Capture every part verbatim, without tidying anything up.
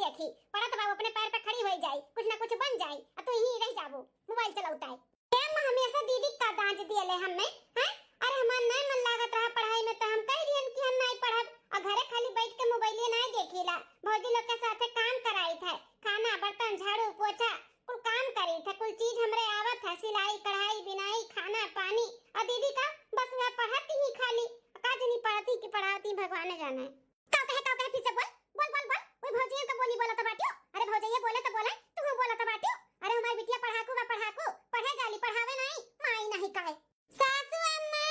देखी, पढ़त बा, अपने पैर पे खड़ी होइ जाई, कुछ ना कुछ बन जाई, आ तू यहीं रह जाबू, मोबाइल चलाउता है। ए अम्मा, हमेशा दीदी का दांज दिए ले हमें, हैं? अरे हमार नहीं मन लागत रहा पढ़ाई में, तो हम कह दियन कि हम नहीं पढ़ब, और घरे खाली बैठ के मोबाइलिए नहीं देखीला। भौजी लोग के साथे काम कराई थे, खाना, बर्तन, झाड़ू, पोछा, कुल काम करी थे, कुल चीज हमरे आवत है, सिलाई, कढ़ाई, बिनाई, खाना, पानी, और दीदी का बस वह पढ़ती ही खाली, का जनी पढ़ती कि पढ़ाती, भगवान जाने। का कहे, का कहे, फिर से बोल, बोल, बोल, बोल। वही भौजिया का बोली बोलत बाटियो। अरे भौजिया बोले तो बोले, तू बोलत बाटियो। अरे हमारी बिटिया पढ़ाकू बा, पढ़ाकू, पढ़े जाली, पढ़ावे नहीं, माई नहीं कहे। सासू अम्मा,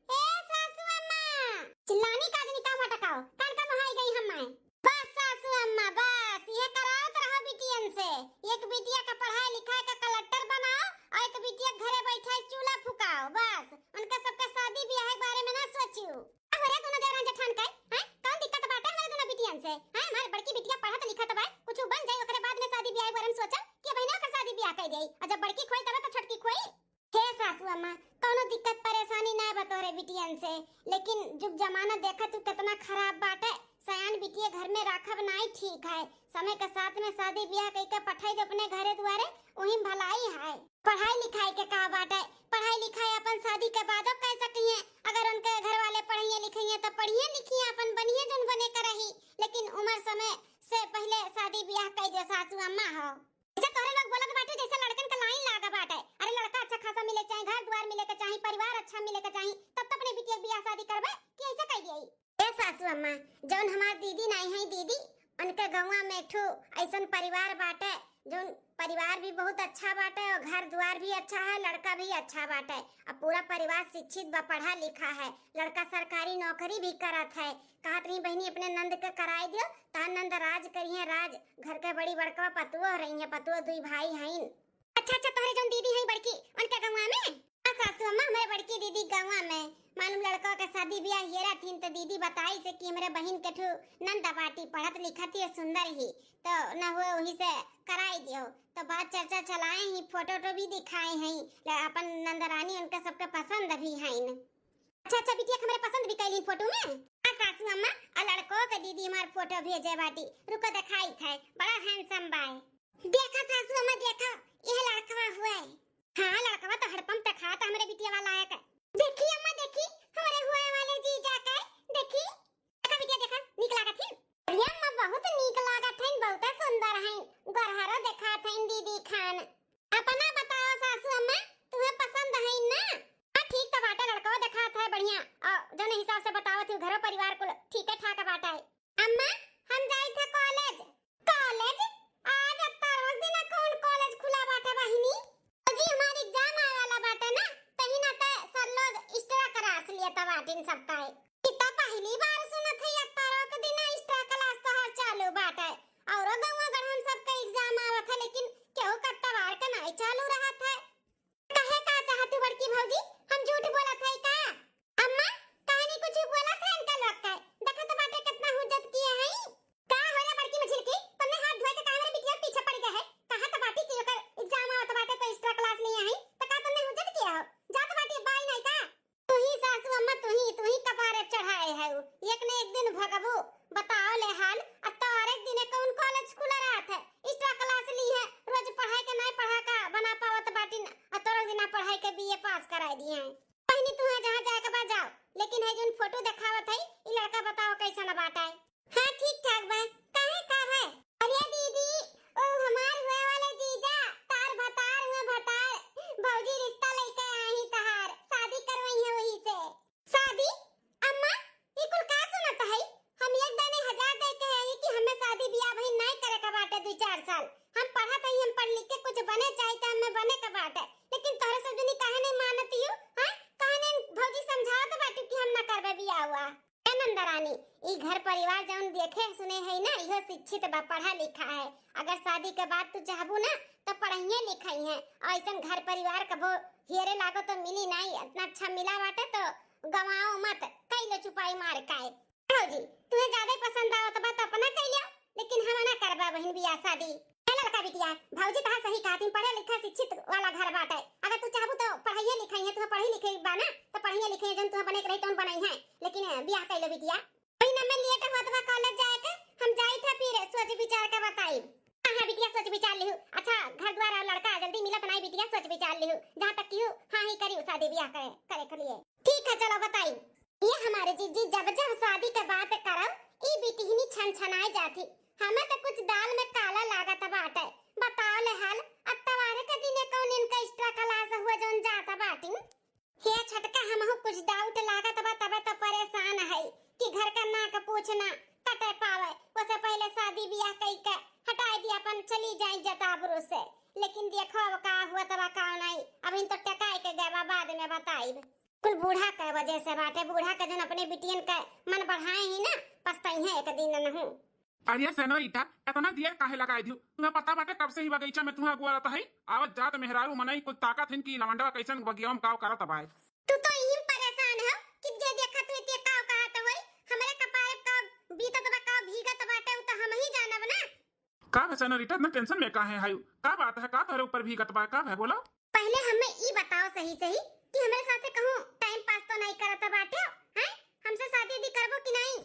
ए सासू अम्मा। चिल्लानी का जनी, का मटकाओ, कान का मोहाई गई हम माए। बस सासू अम्मा, बस, ये करावत रहो बिटियन से। एक बिटिया का पढ़ाई लिखाई का कलेक्टर बनाओ और एक बिटिया घरे बैठे चूल्हा फुकाओ, बस। उनका सबका शादी ब्याह के बारे में ना सोचियो। अब रे दोनों देवरान जेठान के, हैं? कौन दिक्कत बाटे हमारे दोनों बिटियन से? हैं? हमारे बड़की बिटिया पढ़त लिखत बा, कुछ बन जाई, ओकरे बाद में शादी ब्याह के बारे में सोचा कि बहिना ओकर शादी ब्याह कर देई। और जब बड़की खोई तबे तो छोटकी खोई। हे सासू अम्मा, कौनो दिक्कत परेशानी ना बा तोरे बिटियन से, लेकिन जुग जमाना देखा तू कितना खराब बाटे। सयान बिटिया घर में राखब नाई ठीक है। समय के साथ में शादी ब्याह कइके पठाई दे अपने घरे दुआरे, वही भलाई है। पढ़ाई लिखाई के का बाटे, पढ़ाई लिखाई अपन शादी के बादो कर सकिए। अगर उनके घर वाले पढ़िए लिखिए तो पढ़िए लिखिए, अपन बनिए जौन बने के रही, लेकिन उम्र समय से पहले शादी ब्याह कर दो सासू अम्मा हो। जैसे तोहरे लोग बोलत बाटे जैसे लड़कन का लाइन लागा बाटे। अरे लड़का अच्छा खासा मिले के चाही, घर दुआर मिले के चाही, परिवार अच्छा मिले के चाही, तब तो अपने बिटिया के ब्याह शादी करबे कि ऐसे कर दिए। ए सासू अम्मा, जौन हमार दीदी नाई है दीदी, उनके गौवा में एक ठो ऐसन परिवार बाटे, जौन परिवार भी बहुत अच्छा बाटे और घर दुआर भी अच्छा है, लड़का भी अच्छा बाटे। अब पूरा परिवार शिक्षित बा, पढ़ा लिखा है, लड़का सरकारी नौकरी भी करत है। कहत रही बहिनी अपने नंद के कराई दियो, तहार नंद राज करिए राज, घर के बड़ी बड़कवा पतुओ रही है, पतुओ दुई भाई हईन। अच्छा, अच्छा, तोहरे जौन दीदी हई बड़की, उनके गौवा में? हाँ सासू अम्मा, हमरे बड़की दीदी गौवा में। मालूम लड़का के शादी ब्याह हेरा थीन तो दीदी बताई से कि हमरे बहिन के ठू नंद बाटी पढ़त लिखत ही सुंदर ही, तो न हुए वही से कराई दियो। तो बात चर्चा चलाए ही, फोटो वोटो भी दिखाए हैं, ल-, अपन नंदरानी उनका सबके पसंद भी हईन। अच्छा, अच्छा, बिटिया के हमरे पसंद भी कैली फोटो में। हाँ सासू अम्मा, आ लड़को के दीदी हमार फोटो भेजे बाटी, रुको दिखाई थे, बड़ा handsome बाय। देखा सासू अम्मा, देखा, यह लड़कवा हुआ है। हाँ, लड़कवा तो हड़पम तक हाथ हमरे बिटिया वाला है का। देखी अम्मा, देखी, हमरे हुए वाले जीजा के, देखी। देखा बिटिया, देखा, नीक लागत है। अरे अम्मा, बहुत नीक लागत है, बहुत सुंदर है, गोरहरो देखात है दीदी खान। अपना बताओ सासू अम्मा, तुम्हें पसंद है ना? हाँ, ठीक तो बाटे, लड़कवा देखात है बढ़िया, और जौन हिसाब से बतावत ही घरो परिवार कुल ठीक है ठाक बाटे। अम्मा, हम जाई थे कॉलेज। कॉलेज? आज अत्ता रोज दिना कौन कॉलेज खुला बाटे बहिनी? जी, हमार exam आवे वाला बाटे ना, तही ना ते सर लोग extra class लिया था बाटिन सबका है। ई तो पहली बार सुनत है अत्ता रोज दिना extra class तोहार चालू बाटे। औरो गौवा गढ़न सबका exam आवत है, लेकिन केहू का तवार के नाई चालू रहत है। कहे का चाहत तू बड़की भौजी, हम झूठ बोलत है का? अम्मा, कहनी कुछ बोलत है इनका लोग का। देखत बाटे कितना हुज्जत किए हैं। का हो रे बड़की मझिल की, तन्ने हाथ धोए के काहे मेरे बिटिया पीछे पड़ गए है? कहा तो बाटी कि ओकर exam आवत बाटे तो extra class लिए हैं, तो का तन्ने हुज्जत किए हो? जात बाटी बाई नहीं का? तू ही सासू अम्मा, तू ही, तू ही कपारे चढ़ाए है उ। एक न एक दिन भगबू, बताओ ले हाल। आ तोहरे दिने कौन कॉलेज खुला रहत है? Extra class ली है, रोज पढ़ाई के नहीं पढ़ा का बना पावत बाटिन, आ तोरे दिना पढ़ाई के बीए पास कराई दिए हैं। बहिनी, तुहे जहाँ जाए के बा जाओ, लेकिन है जौन फोटो देखावत है, ई लड़का बताओ कैसन बाटे? हाँ, ठीक ठाक बा। काहे, का है? अरे दीदी, ओ हमार हुए वाले जीजा, तार भतार हुए भतार, भौजी रिश्ता लेके आई तहार, शादी करवाई है वही से। शादी? अम्मा, ई कुल का सुनत है? हम एक दाने हजार दे के आई कि हमें शादी बियाह भी नहीं करे के बाटे दुई चार साल। हम पढ़त हई, हम पढ़ लिख के कुछ बने चाही त हमें बने के बाटे, लेकिन तोहरे सब जनी काहे नहीं मानत यू? हाँ, काहे नहीं भौजी समझावत बाटू कि हम ना करबे बियाह हुआ? ए नंदरानी, ई घर परिवार जौन देखे सुने है ना, इहो शिक्षित बा, पढ़ा लिखा है। अगर शादी के बाद तू चाहबू ना, तो पढ़ाइए लिखाई है। और ऐसन घर परिवार कबो हेरे लागो तो मिली नहीं, इतना अच्छा मिला बाटे तो गवाओ मत, कई लो चुपाई मार काए। भौजी, तुम्हें ज्यादा ही पसंद आवत बा तो अपना कई लिया, लेकिन हम ना करबा बहिन बियाह शादी। ए लड़का बिटिया, भौजी तहार सही कहत ही, पढ़े लिखे शिक्षित वाला घर बाटे। अगर तू चाहबू तो पढ़ाइए लिखाई है, तुम्हें पढ़ी लिखे बा ना, तो पढ़ाइए लिखे जौन तुम्हें बने के रही तौन बनाई है, लेकिन बियाह कई लो बिटिया। वही ना में लेट होत बा कॉलेज जाए के, हम जाई था फिर सोच विचार के बताई। हाँ, हाँ, बिटिया, सोच विचार लिहू। अच्छा, घर द्वार और लड़का जल्दी मिलत नाई, बिटिया, सोच विचार लिहू। जहाँ तक किहू हाँ ही करी, शादी ब्याह करे, करे के लिए। ठीक है, चलो बताई। ये हमारे जीजी जब जब शादी के बात करब, ई बिटिहनी छन छनाए जाती। हमें तो कुछ दाल में काला लागत बाटे। बताओ ले हाल, अतवार के दिने कौन इनका extra class हुआ जौन जात बाटिन? हे छोटका, हमहू कुछ doubt लागत बा, तबे तो परेशान है कि घर का नाक पूछना कटे पावे। ओसे पहले शादी ब्याह कई के हटाई दिया, अपन चली जाई जताबरू से। लेकिन देखो अब का हुआ तबा का नहीं, अभी तो टकाई के गए बा, बाद में बताइब। कुल बूढ़ा के वजह से बाटे, बूढ़ा के जौन अपने बिटियन के मन बढ़ाए ही ना, पछताई है एक दिन नहू। अरे सेनोरिटा, इतना देर काहे लगाई दियो? तुम्हें पता बाटे कब से ही बगीचा में तुम्हें अगुआ रहता है? आवत जात मेहरारू मनई कुछ ताकत हिन कि लवंडवा कैसन बगिया में काव करत बाय। तू तो इही में परेशान हो कि जे देखत हुई ते काव कहत होई, हमरे कपारे का बीतत बा, काव भीगत बाटे, उ तो हम ही जानब ना। का भै सेनोरिटा, इतना tension में काहे हायू? का बात है, का तोहरे ऊपर भीगत बा, का भै बोलो? पहले हमें ई बताओ सही सही कि हमरे साथे कहूँ time pass तो नहीं करत बाटे, हैं? हमसे शादी उदी करबो कि नहीं?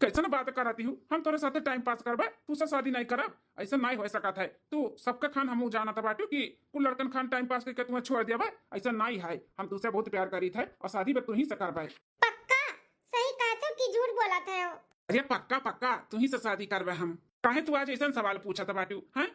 कैसन बात करती हूँ? हम तोरे साथे time pass करबे, तू से शादी नहीं करब? ऐसा नहीं हो सकत है। तू सबके खान हमहू जानत बाटू कि कुल लड़कन खान time pass करके तुम्हें छोड़ दिया बा। ऐसा नहीं है, हम तुझसे बहुत प्यार करीत है और शादी भी तू ही से करबे। पक्का? सही कहत हो कि झूठ बोलत हो? अरे पक्का पक्का, तू ही से शादी करबे हम। काहे तू आज ऐसन सवाल पूछत बाटू, हैं?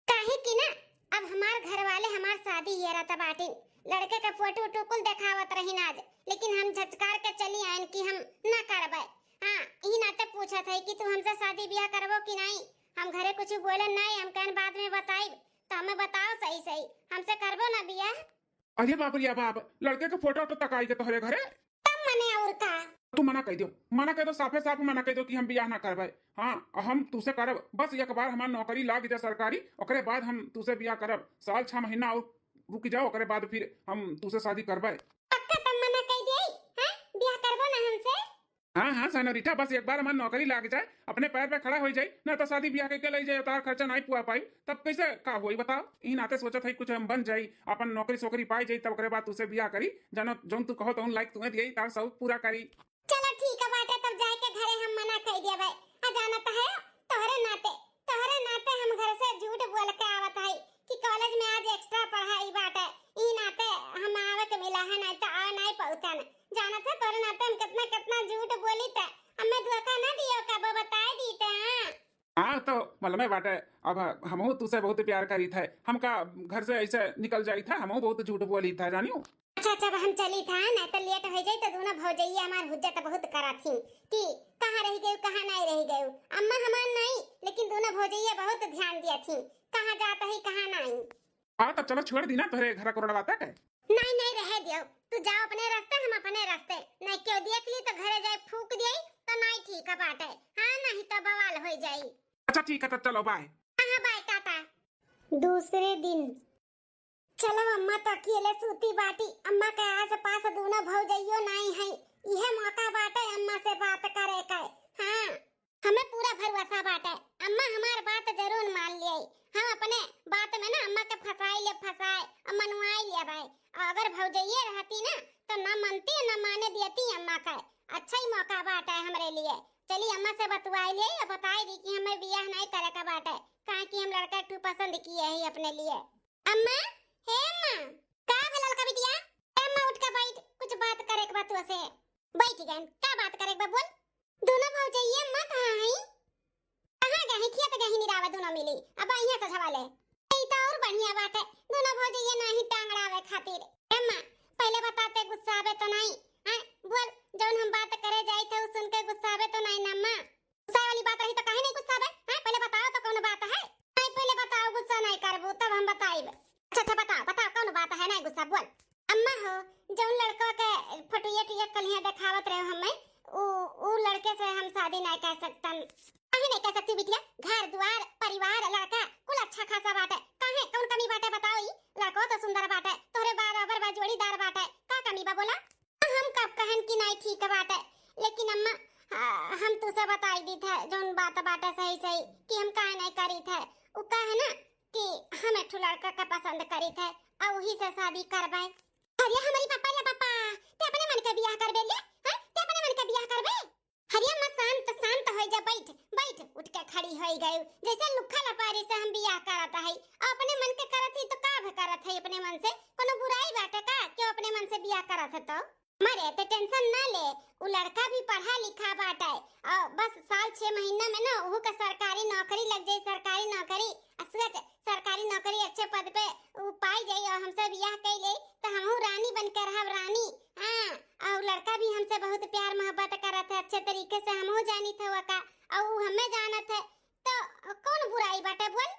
काहे कि ना, अब हमार घर वाले हमार शादी हेरत बाटिन, लड़के के फोटो वोटो कुल देखावत रहिन आज, लेकिन हम झचकार के चली आइन कि हम ना करबे। हाँ, ई नाते पूछत है कि तू हमसे शादी ब्याह करबो कि नहीं। हम घरे कुछ बोले नहीं, हम कहन बाद में बताइब, तो हमें बताओ सही सही, हमसे करबो ना ब्याह? अरे बाप रे बाप, लड़के के फोटो तो तकाई के तोहरे घरे? तब मने और का? तू मना कह दो, मना कह दो, साफे साफ मना कह दो कि हम बियाह ना करबे। हाँ, हम तुसे करब, बस एक बार हमार नौकरी लाग जा सरकारी, ओकरे बाद हम तुसे बियाह करब। साल छह महीना और रुक जाओ, ओकरे बाद फिर हम तुसे शादी करबे। पक्का तब मना कह दिए, हाँ? बियाह करबो ना हमसे? हाँ, हाँ, सेनोरिटा, बस एक बार हमार नौकरी लाग जाए, अपने पैर पे खड़ा हो जाई, ना तो शादी ब्याह के, के लई जाए, तार खर्चा नहीं पुआ पाई, तब कैसे का होई बताओ? ई नाते सोचत है कुछ हम बन जाई, अपन नौकरी सोकरी पाई जाई, तब ओकरे बाद तुसे ब्याह करी, जानो जौन तू कहो तौन लायक तुम्हें दिए, तार शौक पूरा करी। चलो ठीक है बाटे, तब जाए के घरे हम मना कह दिया भाई। आ जानत है, तोहरे नाते, तोहरे नाते हम घर से झूठ बोल के आवत है कि college में आज extra पढ़ाई बाटे, ई नाते हम आवे के मिला है, नहीं तो आ नहीं पहुँचन। जानत है तोहरे नाते हम कितना कितना झूठ बोली थे, हमें धोखा ना दियो, कब बताए दी थे। हाँ, हाँ, तो मालूम है बाटे, अब हमहू तुसे बहुत प्यार करी थे, हमका घर से ऐसे निकल जाई था, हमहू बहुत झूठ बोली था, जानियो। अच्छा, अच्छा, अब हम चली था, नहीं तो late हो जाई तो दोनों भौजैया हमार हुज्जत बहुत करत थी कि कहाँ रह गयू, कहाँ नहीं रह गयू। अम्मा हमार नहीं, लेकिन दोनों भौजैया बहुत ध्यान दिया थी, कहाँ जात है, कहाँ नहीं। हाँ, तब चलो छोड़ दी ना तोहरे घर कोरड़वा तक। नहीं, नहीं, रह दियो, तू जाओ अपने रास्ते, हम अपने रास्ते। नहीं क्यों देख ली तो घरे जाए फूक दिए तो नहीं ठीक है बाटे। हाँ, नहीं तो बवाल हो जाई। अच्छा ठीक है, तो चलो bye। हाँ, हाँ, bye, टाटा। दूसरे दिन। चलो अम्मा तो अकेले सूती बाटी, अम्मा के आस पास दोनों भौजइयो नाई है, इहे मौका बाटे अम्मा से बात करे के। हाँ, हमें पूरा भरोसा बाटे, अम्मा हमार बात जरूर मान लिए। हम अपने बात में ना अम्मा के फंसाई ले, फंसाए और मनवाई ले भाई। और अगर भौजइये रहती ना तो ना मनती और ना माने देती अम्मा के। अच्छा ही मौका बाटे हमरे लिए। चली अम्मा से बतुआई ले और बताई दी कि हमें बियाह नहीं करे का बाटे, काहे कि हम लड़का एक ठो पसंद किए ही अपने लिए। अम्मा, हे अम्मा। का भेल ललका बिटिया? ए अम्मा, उठ के बैठ, कुछ बात करे के बा तोसे। बैठ गए, का बात करे के बा बोल। दोनों भौजइया अम्मा कहाँ हई? कहाँ गई? खेत गई निरावे दोनों मिली, अब यहाँ से झवाले। ई तो और बढ़िया बात है, दोनों भौजइया नहीं टांगड़ावे खातिर। ए अम्मा, पहले बताते गुस्सावे तो नहीं, हैं? बोल, जौन हम बात करे जाई थे, उ सुन के गुस्सावे तो नहीं ना अम्मा? गुस्सा वाली बात रही तो काहे नहीं गुस्साबे? हैं, पहले बताओ तो कौन बात है? नहीं, पहले बताओ, गुस्सा नहीं करबू, तब हम बताइब। अच्छा, अच्छा, बताओ, बताओ, कौन बात है, नहीं गुस्सा, बोल। अम्मा हो, जौन लड़का के फोटोया टोया कलिया देखावत रहे हमें, उ, उ लड़के से हम शादी नहीं कर सकतन। काहे नहीं कर सकती बिटिया? घर द्वार, परिवार, लड़का, कुल अच्छा खासा बाटे। काहे, कौन कमी बाटे बताओ? ई लड़को तो सुंदर बाटे, तोहरे बराबर बा, जोड़ीदार बाटे, का कमी बा बोला? हम कब कहन कि नहीं ठीक बाटे, लेकिन अम्मा, आ, हम तुसे बताई दी थे जौन बात बाटे सही सही कि हम काहे नहीं करी थे। उ कहे ना कि हम एक ठो लड़का का पसंद करी थे और वही से शादी करबे। अरे हमारी पापा रे पापा, ते अपने मन के बियाह करबे रे? हैं? ते अपने मन के बियाह करबे? अरे अम्मा, शांत, शांत होइ जा, बैठ, बैठ, उठ के खड़ी होइ गयू। जैसे लुक्खा लपारी से हम बियाह करत हई, अपने मन के करत हई तो का भे करत हई अपने मन से? कोनो बुराई बाटे का, केहू अपने मन से बियाह करत है तो? मरे ते tension ना ले, उ लड़का भी पढ़ा लिखा बाटे, और बस साल छह महीना में ना उहू का सरकारी नौकरी लग जाई, सरकारी नौकरी। आ सोच, सरकारी नौकरी अच्छे पद पे उ पाई जाई और हमसे बियाह कई ले, तो हमहू रानी बन के रहब, रानी। हाँ, और लड़का भी हमसे बहुत प्यार मोहब्बत करत है, अच्छे तरीके से हमहू जानित है ओका, और उ हमें जानत है, तो कौन बुराई बाटे बोल?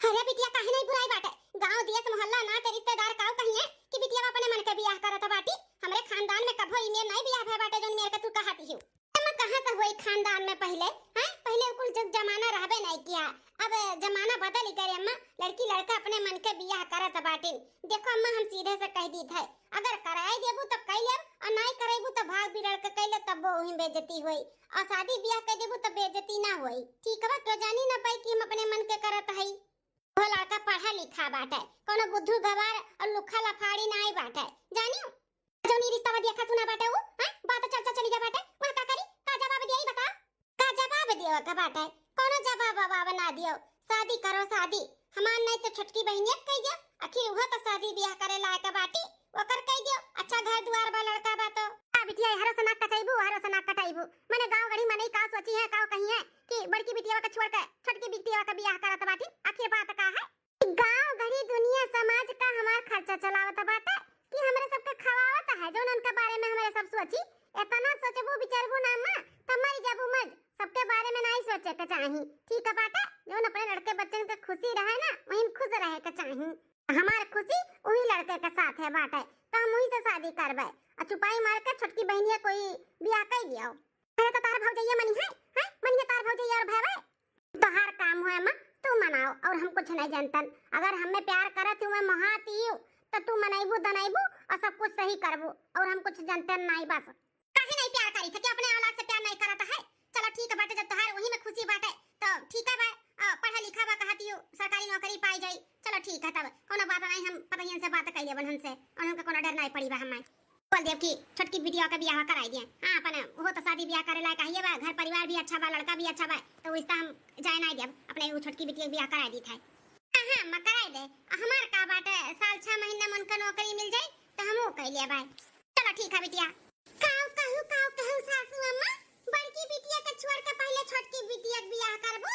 अरे बिटिया, काहे नहीं बुराई बाटे? गांव देश मोहल्ला नाते रिश्तेदार काऊ कहिए कि बिटिया अपने मन के बियाह करत बाटी। हमरे खानदान में कभो ई मेर नहीं बियाह भय बाटे जौन मेर के तू कहत हिउ। अम्मा, कहाँ से होई खानदान में पहिले, हैं? पहिले कुल जग जमाना रहबे नहीं किया, अब जमाना बदल गए अम्मा। लड़की लड़का अपने मन के बियाह करत बाटिन। देखो अम्मा, हम सीधे से कह दीत है, अगर कराए देबू तो कई लेब, और नाई करेबू तो भाग बिगड़ के कई लेब, तब वो वहीं बेइज्जती होई। और शादी बियाह कर देबू तो बेइज्जती ना होई। ठीक बा, क्यों जानी ना पाई कि हम अपने मन के करत हई। वो लड़का पढ़ा लिखा बाटे, कोनो बुद्धू गवार और लुखा लफाड़ी नाई बाटे, जानियो? जौन ई रिश्ता देखा सुना बाटे उ, हैं? बात चर्चा चली गया बाटे, वहाँ का करी? का जवाब दिया ई बताओ? का जवाब दियो का बाटे? कोनो जवाब ववाब ना दियो। शादी करो शादी, हमार नहीं तो छोटकी बहनिया के कह दियो, आखिर वो तो शादी ब्याह करे लायक बाटी, ओकर कह दियो, अच्छा घर दुआर बा, लड़का बा तो। आ बिटिया, हरो से नाक कटाइबू, हरो से नाक कटाइबू, मने गाँव गढ़ी मनई का सोची है, का कही है कि बड़की बिटिया का छोड़ के छोटकी बिटिया का ब्याह करत बाटी, आखिर बात का है? गांव घड़ी दुनिया समाज का हमार खर्चा चलावत बाटे कि हमरे सबके खवावत है, जौन उनके बारे में हमरे सब सोची। इतना सोचबू विचारबू ना अम्मा, त मर जाबू मर। सबके बारे में नहीं सोचे के चाही, ठीक बाटे? जौन अपने लड़के बच्चन के खुशी रहे ना, वहीं खुश रहे के चाही। हमार खुशी वही लड़के के साथ है बाटे, तो हम वही से शादी करबे। और चुपाई मार के छोटकी बहनिया कोई बियाह कर दियो। अरे तो तार भौजैया मनी है, हैं? मनी है तार भौजैया और भैवे? तोहार काम हुए अम्मा, तू मनाओ और हम कुछ नहीं जानतन। अगर हमें प्यार करत हुए मोहात यू, तो तू मनैबू दनैबू और सब कुछ सही करबू और हम कुछ जानतन नहीं बस। काहे नहीं प्यार करी थे कि अपने औलाद से प्यार नहीं करत है? चलो ठीक बाटे, जब तोहार वही में खुशी बाटे तो ठीक है बा। आ, पढ़ा लिखा बा, कहत यू सरकारी नौकरी पाई जाई। चलो ठीक है, तब कोनो बात नहीं, हम पतहियन से बात कर लेबन, हमसे और हमके कोनो डर नहीं पड़ी बा। हमें बोल देब कि छोटकी बिटिया के बियाह कराई दिए। हाँ, अपन वो तो शादी बियाह करे लायक है बा, घर परिवार भी अच्छा बा, लड़का भी अच्छा बा, तो वैसा हम जाए नहीं देब, अपने वो छोटकी बिटिया के बियाह कराई दी था। हाँ, हाँ, मैं कराई दे। हमार का बाटे, साल छह महीना में उनका नौकरी मिल जाई, तो हम वो कर लिया भाई। चलो ठीक है बिटिया। काऊ कहू, काऊ कहू सासू अम्मा, बड़की बिटिया के छोड़ के पहले छोटकी बिटिया के बियाह करबू?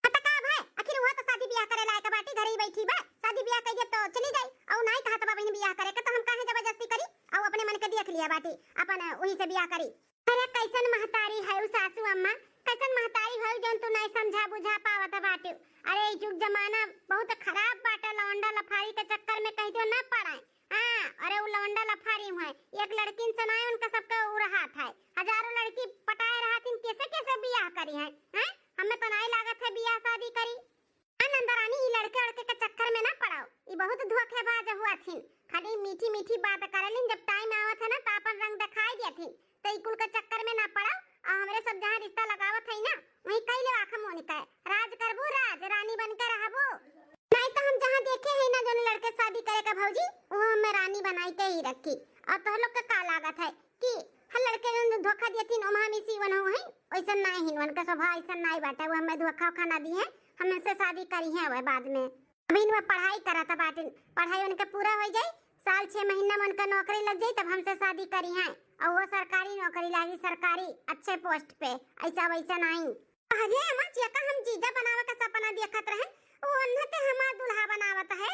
हाँ, त का भाई, आखिर वो तो शादी बियाह करे लायक बाटी, घरे ही बैठी बा, शादी बियाह कइले तो चली जाई, और नाई कहत बा बहिन बियाह करे के, तो हम काहे जबरदस्ती करी? और अपने मन के देख लिया बाटी, अपन वही से बियाह करी। अरे कैसन महतारी है उ सासू अम्मा, कैसन महतारी है जौन तू नाई समझा बुझा पावत बाटी। अरे ई जुग जमाना बहुत खराब बाटे, लौंडा लफारी के चक्कर में कहीं तो ना पड़े। हाँ, अरे उ लौंडा लफारी हुए, एक लड़किन से नाई उनका सबके उ रहत है, हजारों लड़की पटाए रहतिन, कैसे कैसे बियाह करी हैं, हैं? हमें तो नाई लागत है बियाह शादी करी। आ नंदरानी, ई लड़के लड़के के चक्कर में ना पड़ाओ, ई बहुत धोखेबाज हुआ थिन, खाली मीठी मीठी बात करेलिन, जब टाइम आवत है ना तो अपन रंग दिखाई दिया थिन, तो ई कुल के चक्कर में ना पड़ाओ। आ हमरे सब जहाँ रिश्ता लगावत है ना, वहीं कई ले आँख मुँह निकाय, राज करबू राज, रानी बन के रहबू। नहीं तो हम जहाँ देखे हैं ना जौन लड़के शादी करे का भौजी, वो हमें रानी बनाई के ही रखी। और तोह लोग के का लागत है कि हर लड़के जौन धोखा दिए थिन, ओमा हम इसी वन हो हैं, वैसन नहीं हिन, उनका स्वभाव ऐसा नहीं बाटे, वो हमें धोखा वोखा ना दिए, हमसे शादी करी हैं वह बाद में। अभी इनमें पढ़ाई करत बाटिन, पढ़ाई उनके पूरा हो जाई, साल छह महीना में उनका नौकरी लग जाई, तब हमसे शादी करी हैं। और वो सरकारी नौकरी लागी, सरकारी अच्छे पोस्ट पे, ऐसा वैसा नहीं। अरे अम्मा, जेका हम जीजा बनावे का सपना देखत रहन, वो ओन्हते हमार दूल्हा बनावत है।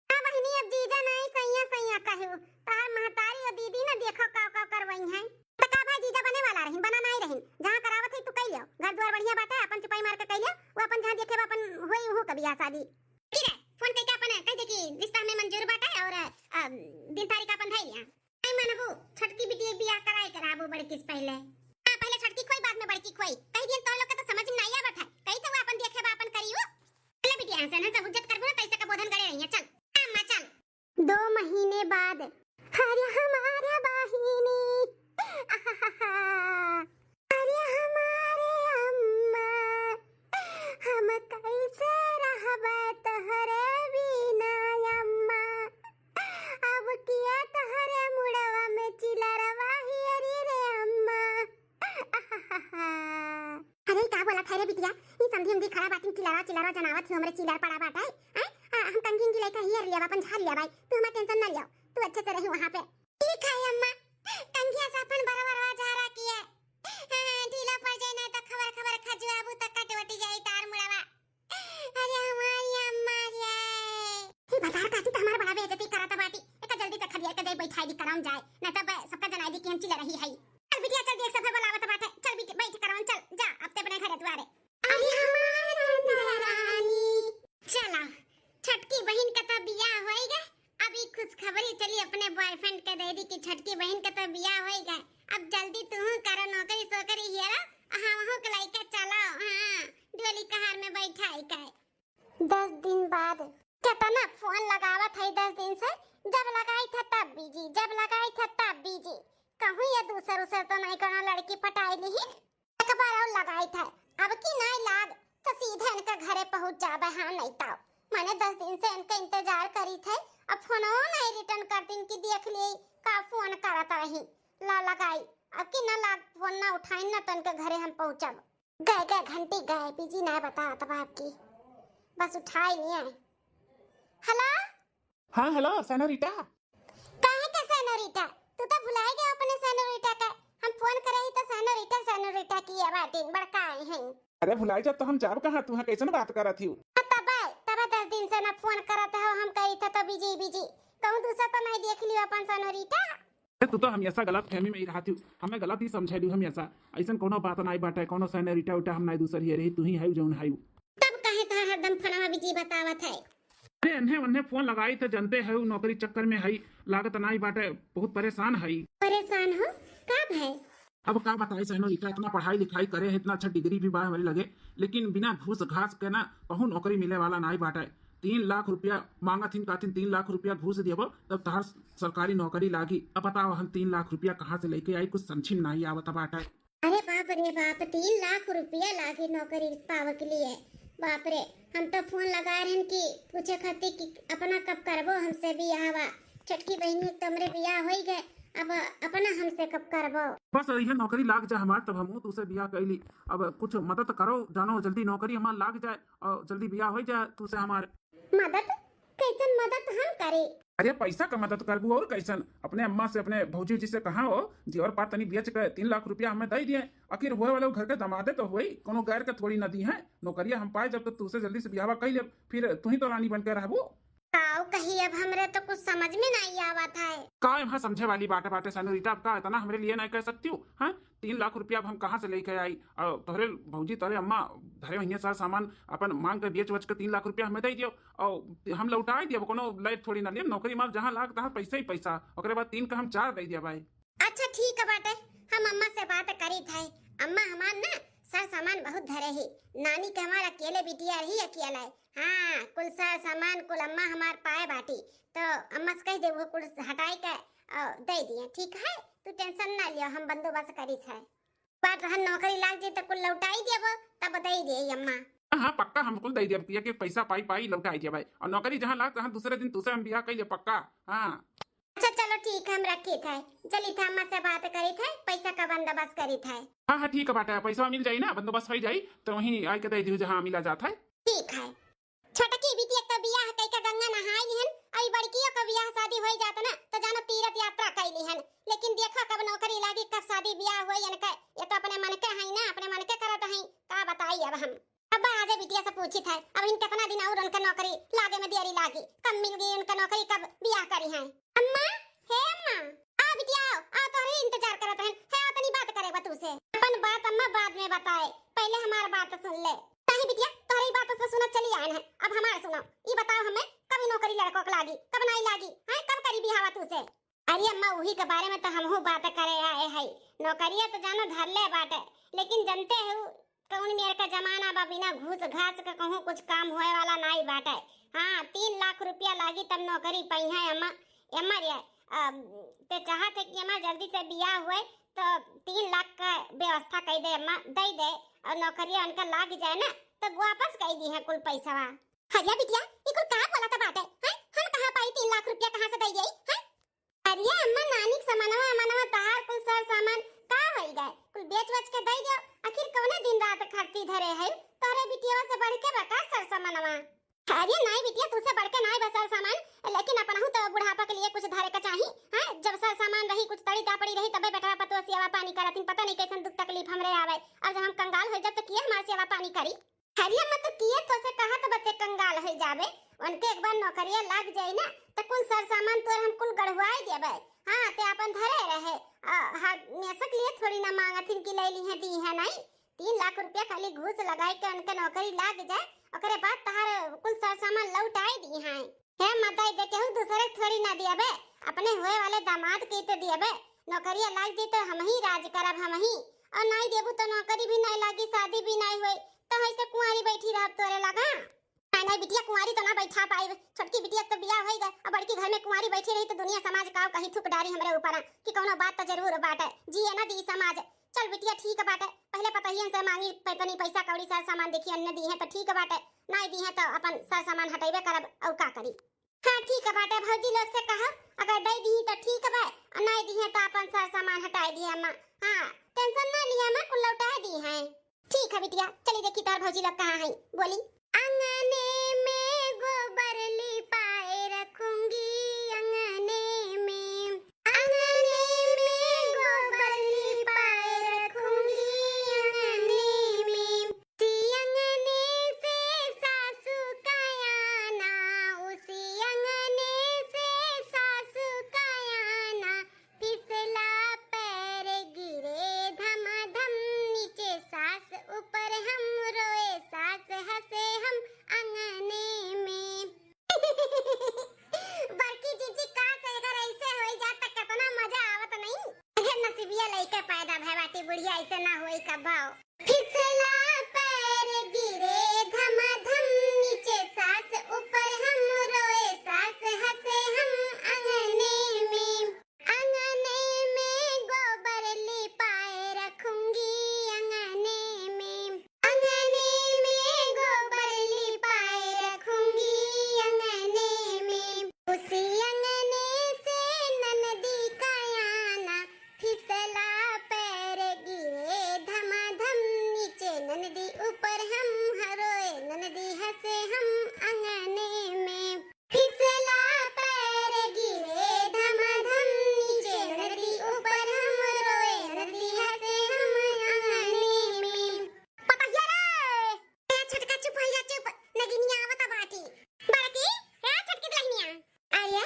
हाँ बहिनी, अब जीजा नहीं सैया सैया कहू, तहार महतारी और दीदी ना देखो का का करवई हैं। तो का भाई जीजा बने वाला रहिन, बना नहीं रहिन, जहाँ करावत है तू कई लियो, घर द्वार बढ़िया बाटे, अपन चुपाई मार के कई लियो, वो अपन जहाँ देखे बा अपन होई उहू का बियाह शादी। की रे, फोन करके अपन कह दे कि रिश्ता हमें मंजूर बाटे और, अ, दिन तारीख अपन धई लिया। नहीं मनबू, छोटकी बिटिया के बियाह कराए के रहबू बड़की से पहले। हाँ, पहले छोटकी खोई, बाद में बड़की खोई। कह दियन तो लोग के तो समझ में नहीं आवत है। कही तो वो अपन देखे बा, अपन करी वो। चले बिटिया, हंसे ना सब हुज्जत करबू ना, तैसे का बोधन गड़े रहिए। चल, हाँ, माँ, चल। दो महीने बाद। अरे हमारे बहिनी, आहाहा। अरे हमारे अम्मा, हम कैसे रहबे तोहरे बिना अम्मा। अब किया तोहरे मुड़वा में चिलरवा हियरी रे अम्मा। तुम भी खड़ा बाटिन चिल्लावा चिल्लावा जनावत ही हमरे चिल्लार पड़ा बाटे। हैं? आ, हम कंघी इंघी लइके हियर लिया, अपन झाड़ लिया भाई, तू हमार टेंशन ना लियो, तू अच्छे से रही वहाँ पे। ठीक है अम्मा, कंघिया से अपन बरोबरवा झाड़ा किए। हाँ, ढीला पड़ जाए ना तो खबर खबर खजुआबू तो कट वटी जाई तार मुड़वा। अरे हमारी अम्मा रे। हे बतार काकी तो हमार बड़ा बेइज्जती करत बाटी। एका जल्दी से खदिया के दे बैठाई दी करम जाए, ना तब सबका जनाई दी कि हम चिल्ला रही है। चल बिटिया चल, देख सब बोलावत बाटे, चल बिटिया बैठ करम, चल जा अब ते अपने घरे दुआरे। अरे हमार रानी। चला, छोटकी बहिन के तो बियाह होई गए, अब ई खुशखबरी चली अपने बॉयफ्रेंड के दे दी कि छोटकी बहिन के तो बियाह होई गए, अब जल्दी तू करो नौकरी सोकरी हियरा, हाँ वहू के लइके चलो, हाँ डोली कहार में बैठाई के। दस दिन बाद। कितना फोन लगावत है दस दिन से, जब लगाई था तब बिजी, जब लगाई था तब बिजी। कहूँ ये दूसर उसे तो नहीं कोनो लड़की पटाई ली। एक बार और लगाई था, अब की नहीं लाग तो सीधे इनके घरे पहुँच जाबे। हाँ नहीं तो मैंने दस दिन से इनके इंतजार करी थे, अब फोनो नहीं रिटर्न कर दिन कि देख ली का फोन करत रही। ला लगाई, अब की ना लाग फोन ना उठाइन ना तो इनके घरे हम पहुँचब। गए गए घंटी गए, बिजी ना बता तब आपकी बस उठाई नहीं है। हेलो। हाँ हेलो सेनोरिटा। काहे का सेनोरिटा? तू तो भुलाई गया अपने सेनोरिटा का। हम फोन करे ही तो सेनोरिटा सेनोरिटा की आवाज दिन बड़का आई हैं। अरे भुलाई जब तो हम जाब कहाँ, तू कैसन बात करत हियो? तब तब दस दिन से ना फोन करत हो, हम कही था तो बिजी बिजी, कहूँ दूसरा तो नहीं देख लियो अपन सेनोरिटा। अरे तू तो हमेशा गलत फहमी में ही रहती हूँ, हमें गलत ही समझे दू हमेशा। ऐसन कोनो बात नहीं बाटे, कोनो सेनोरिटा उटा हम नहीं दूसर ही रही, तू ही है जौन है। तब काहे तो हरदम फोनवा बिजी बतावत है? अरे अन्हे उन्हे फोन लगाई तो जानते है, नौकरी चक्कर में है, लागत नहीं बाटे, बहुत परेशान है। परेशान हो? का भय? अब का बताई सेनोरिटा, इतना पढ़ाई लिखाई करे है, इतना अच्छा डिग्री भी बा हमारे लगे, लेकिन बिना घूस घास के ना कहूँ नौकरी मिले वाला नहीं बाटे। तीन लाख रुपया मांगत हिन, कहथिन तीन लाख रुपया घूस देबो तब तहार सरकारी नौकरी लागी। अब बताओ हम तीन लाख रुपया कहाँ से लेके आई, कुछ समझी में नहीं आवत बाटे। अरे बाप रे बाप, तीन लाख रुपया लागी नौकरी पावे के लिए। बाप रे, हम तो फोन लगा रहे हैं कि पूछे खातिर कि अपना कब करबो हमसे बियाहवा। छोटकी बहिनी के तो हमरे बियाह होई गए, अब अपना हमसे कब करबो? बस यह नौकरी लाग जा हमार, तब हमहू तुसे बियाह कैली। अब कुछ मदद करो जानो, जल्दी नौकरी हमार लाग जाए और जल्दी बियाह हो जाए तुसे हमार। मदद? कैसन मदद हम करे? अरे पैसा का मदद करबू और कैसन? अपने अम्मा से, अपने भौजी जी से कहा हो, जेवर पात तनी बेच के तीन लाख रुपया हमें दे दिए। आखिर हुए वाले घर के दमादे तो हुई, कोनो गैर के थोड़ी न दी है। नौकरिया हम पाए जब तो तुसे जल्दी से बियाहवा कर लेब, फिर तू ही तो रानी बन के रहबू। काऊ कही, अब हमरे तो कुछ समझ में नहीं आवत है। का यहाँ समझे वाली बात बाटे सेनोरिटा, अब का इतना हमरे लिए नहीं कर सकती हूँ? हाँ, तीन लाख रुपया अब हम कहाँ से लेके आई? और तोहरे भौजी, तोहरे अम्मा धरे हुई हैं सारा सामान, अपन मांग के बेच बच के तीन लाख रुपया हमें दे दियो और हम लौटाई दियो, कोनो लाइट थोड़ी ना लियो। नौकरी मार जहाँ लाग तहाँ पैसा ही पैसा, ओकरे बाद तीन का हम चार दे दिया भाई। अच्छा ठीक है बाटे, हम अम्मा से बात करी थे। अम्मा हमार ना सर सामान बहुत धरे ही, नानी के हमार अकेले बिटिया रही, अकेला है। हाँ, कुल सर सामान कुल अम्मा हमार पाए बाटी, तो अम्मा से कह दे वो कुल हटाई के अ, दे दिए, ठीक है, तू टेंशन ना लियो, हम बंदोबस्त करी थे। बात रहन नौकरी लाग जाई तो कुल लौटाई देबो, तब दे दे अम्मा। हाँ हाँ पक्का, हम कुल दे दिया, कि पैसा पाई पाई लौटाई दिया भाई, और नौकरी जहाँ लाग तहाँ दूसरे दिन तुसे हम बियाह कर लिया पक्का। हाँ। अच्छा चलो ठीक है, हम रखी थे, चली थे अम्मा से बात करी थे, पैसा का बंदोबस्त करी थे। हाँ हाँ ठीक है बाटे, पैसा मिल जाई ना, बंदोबस्त हो जाई तो वहीं आके दे दियो जहाँ मिला जात है। ठीक है। छोटकी बिटिया तो बियाह कई के गंगा नहाई लिहन, और बड़कियों का बियाह शादी होई जात ना तो जानो तीर्थ यात्रा कई लिहन। लेकिन देखो कब नौकरी लागी, कब शादी बियाह होई इनके। ये तो अपने मन के हई ना, अपने मन के करत हई, का बताई अब हम। अब आजे बिटिया से पूछी थे, अब इन कितना दिन और उनके नौकरी लागे में देरी लागी, कब मिल गई उनके नौकरी, कब बियाह करी हैं। अम्मा, हे अम्मा, आ बिटिया आओ, आओ तोहरे इंतजार करत हन, हे आओ तनी बात करे बा तुसे। अपन बात अम्मा बाद में बताए, पहले हमार बात सुन ले। नहीं बिटिया, तोहरे ही बात से सुनत चली आयन है, अब हमार सुनो। ई बताओ हमें, कब ई नौकरी लड़कों के लागी, कब नाई लागी, हैं, कब करी बिहावा तुसे? अरे अम्मा, उही के बारे में तो हमहू बात करे आए है। नौकरिया तो जानो धरले बाटे, लेकिन जानते हो कौन मेर का जमाना बा, बिना घूस घास के कहूँ कुछ काम होए वाला नाई बाटे। हाँ, तीन लाख रुपया लागी तब नौकरी पइहे अम्मा। अम्मा रे, अम, ते चाहत है कि अम्मा जल्दी से बियाह होए तो तीन लाख का व्यवस्था कई दे अम्मा, दे दे और नौकरिया उनका लाग जाए ना तो वापस कई दी है कुल पैसवा। हरिया बिटिया, ई कुल का बोलत बाटे? हैं? हम कहाँ पाई तीन लाख रुपया, कहाँ से दे जाई? हैं? अरे अम्मा, नानी के सामानवा, अमानवा, तहार कुल सर सामान का होई गए? कुल बेच बच के दे दियो। आखिर कौने दिन रात खर्ची धरे है? तोहरे बिटिया से बढ़ के बा का सर सामानवा? अरे नाई बिटिया, तू से बढ़ के नाई बा सर सामान, लेकिन अपनहू तो बुढ़ापा के लिए कुछ धरे के चाही। हाँ, जब सर सामान रही, कुछ तड़ी तापड़ी रही, तबे बेटवा पतोह सेवा पानी करथिन। पता नहीं कैसन दुख तकलीफ हमरे आवे। अब जब हम कंगाल हो जाब तो किए हमार सेवा पानी करी? अरे अम्मा, तो किए तो से कहा तो बते कंगाल हो जाबे। उनके एक बार नौकरिया लाग जाई ना, तो कुल सर सामान तोर हम कुल गढ़वाई देबे। हाँ, ते अपन धरे रहे। आ, हर मेसक लिए थोड़ी ना मांगथिन कि ले ली है, दी है नहीं। तीन लाख रुपया खाली घूस लगाई के उनके नौकरी लाग जाए, ओकरे बाद तहार कुल सर सामान लौटाई दी हैं। हे माता, ई देखे हूँ, दूसरे के थोड़ी ना दियाबे, अपने होए वाले दामाद के तो दियाबे। नौकरिया लाग जी तो हम ही राज करब, हम ही। और नाई देबू तो नौकरी भी नाई लागी, शादी भी नाई होई, तो ऐसे कुंवारी बैठी रहब तोरे लगा। नाई, नाई बिटिया, कुंवारी तो ना बैठा पाइब। छोटकी बिटिया के तो बियाह होई गए, अब बड़की घर में कुंवारी बैठी रही तो दुनिया समाज काव कहीं थूक डारी हमरे ऊपर कि कौनो बात तो जरूर बाटे, जिए ना दी समाज। चल बिटिया, ठीक बाटे, पहले पतहियन से मांगी पै-, तनी पैसा कौड़ी, सर सामान देखी, अन्य दी है तो ठीक बाटे, नाई दी है तो अपन सर सामान हटेबे करब, और का करी। हाँ ठीक बाटे, भौजी लोग से कहो, अगर दे दी तो ठीक बा, और नाई दी है तो अपन सर सामान हटाई दी अम्मा। हाँ, टेंशन ना लिया अम्मा, कुल लौटा दी है। ठीक है बिटिया, चली देखी तोहर भौजी लोग कहाँ हैं, बोली। आंगने में गोबर लिपाए रखूंगी, आंगने में, आंगने में गोबर लिपाए रखूंगी, आंगने में। उसी अंगने से सासू का आना, उसी अंगने से सासू का आना, फिसला पैर गिरे धमाधम, नीचे सास ऊपर हम, रोए सास हंसे हम अंगने में। बड़की जीजी का से अगर ऐसे होई जात त कितना मजा आवत नहीं। अरे नसीबिया लइके पैदा भय बाटी बुढ़िया, ऐसे ना होई कबो। फिसला पैर गिरे धमाधम, नीचे सास ऊपर हम, रोए सास हंसे हम अंगने में। आंगने में गोबर लिपाए रखूंगी, आंगने में, आंगने में गोबर लिपाए रखूंगी, आंगने में। उसी अंगने से ननदी का आना, फिसला पैर गिरे धमाधम, नीचे ननदी ऊपर हम, हरोए ननदी हंसे हम अंगने में। फिसला पैर गिरे धमाधम, नीचे ननदी ऊपर हम, रोए ननदी हंसे हम अंगने में। पतहिया रे! ए छोटका चुप हो जा, चुप, नगिनिया आवत बाटी। बड़की, ए छोटकी दुल्हनिया। अरे,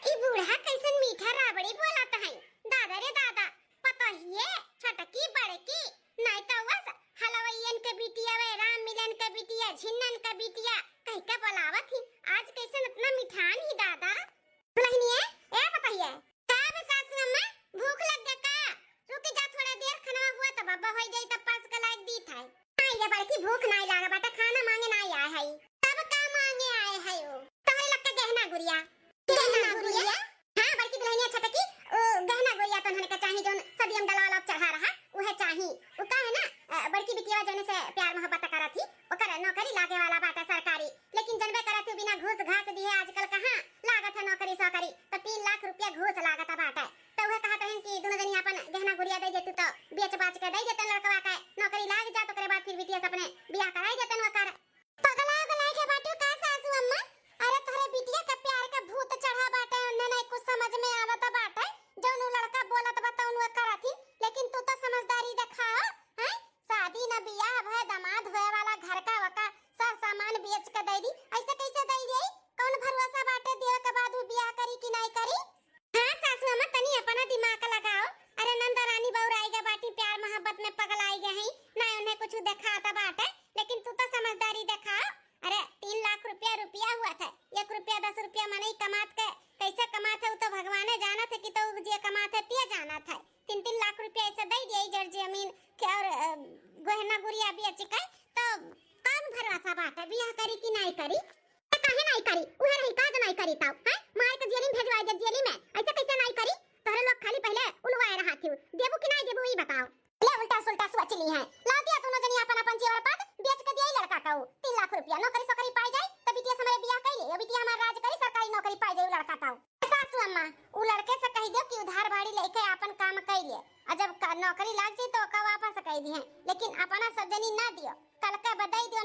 ई बूढ़ा कैसन मीठा राबड़ी बोलत है। दादा रे दादा, पतोहिए, छोटकी, बड़की, नाई तो बस हलवैयन के बिटिया वे, राम मिलन के बिटिया, झिन्नन के बिटिया, कह के बोलावत ही। आज कैसन इतना मिठान ही दादा। दुल्हनिया, ए पतोहिए। का बे सासू अम्मा, भूख लग गया का? रुकी जा थोड़ा देर, खनवा हुआ तब अब्बा होई जाई तब पास के लायक दी था। आई रे बड़की, भूख नाई लागा बाटा, खाना मांगे नाई आए है। तब का मांगे आए है ओ? तोहरे लोग के गहना गुड़िया। गहना गुड़िया? हाँ, बड़की दुल्हनिया छोटकी, ओ, गहना गुड़िया तो उन्हन के चाही, जौन सदियम डलवा लोग चढ़ा रहा, उहे चाही। उ का है ना, अ, बड़की बिटिया जौन से प्यार मोहब्बत करत ही, ओकर नौकरी लागे वाला बाटे सरकारी, लेकिन जनबे करत ही, बिना घूस घास दिए आजकल कहाँ लागत है नौकरी सौकरी, तो तीन लाख रुपया घूस लागत बाटे। तो उहे कहत रहन कि दोनों जनी आपन गहना गुड़िया दे देतू, तो बेच बाच के दे देतन लड़कवा के, नौकरी लाग जात, ओकरे बाद फिर बिटिया से अपने बियाह कराई देतन ओकर। पगला उगला के बाटू का सासू अम्मा? अरे तोहरे बिटिया के प्यार के भूत चढ़ा बाटे, उन्हें नहीं कुछ समझ में आवत बाटे। जौन उ लड़का बोलत बा तौन उ करत ही, लेकिन तू तो समझदारी देखाओ, हैं? शादी न बियाह भय, दामाद होए वाला, घर का वका सर सामान बेच के दे दी, ऐसे कैसे दे दी? कौन भरोसा बाटे देवे के बाद उ बियाह करी कि नहीं करी? हाँ सासू अम्मा, तनी अपना दिमाग लगाओ। अरे नंद रानी बौराई गए बाटी, प्यार मोहब्बत में पगलाई गए हैं, ना उन्हें कुछ देखाता बाटे, लेकिन तू तो समझदारी देखाओ। अरे तीन लाख रुपया, रुपया हुआ था, एक रुपया दस रुपया मनई कमात के कैसे कमात है, उ तो भगवाने जानत है कि तो जे कमात है ते जानत है। तीन तीन लाख रुपया ऐसे दे दिए जर जमीन के और, अ, गहना गुड़िया बेच के, तो कौन भरोसा बाटे बियाह करी कि नहीं करी? त काहे नाई करी? उहे रही का जो नाई करी तब, हैं? मार के जेली में भेजवाई दे, जेली में। ऐसे कैसे नाई करी? तोहरे लोग खाली पहले उलवाए रहा थी। देबू कि नाई देबू, ई बताओ। ले उल्टा सुल्टा सोच ली है। ला दिया दोनों जनी अपन अपन जेवर पात, बेच के दिया ई लड़का का ऊ। तीन लाख रुपया नौकरी सोकरी पाई जाई, त बिटिया से हमारे बियाह कर ले। ये बिटिया हमार राज करी, सरकारी नौकरी पाई जाई ऊ लड़का का ऊ। सासू अम्मा, ऊ लड़के से कह दियो कि उधार बाड़ी लेके अपन काम कर ले। और जब का-, नौकरी लाग जाई तो ओका वापस कर दिए। लेकिन अपना सब जनी ना दियो। कल के बदई दियो,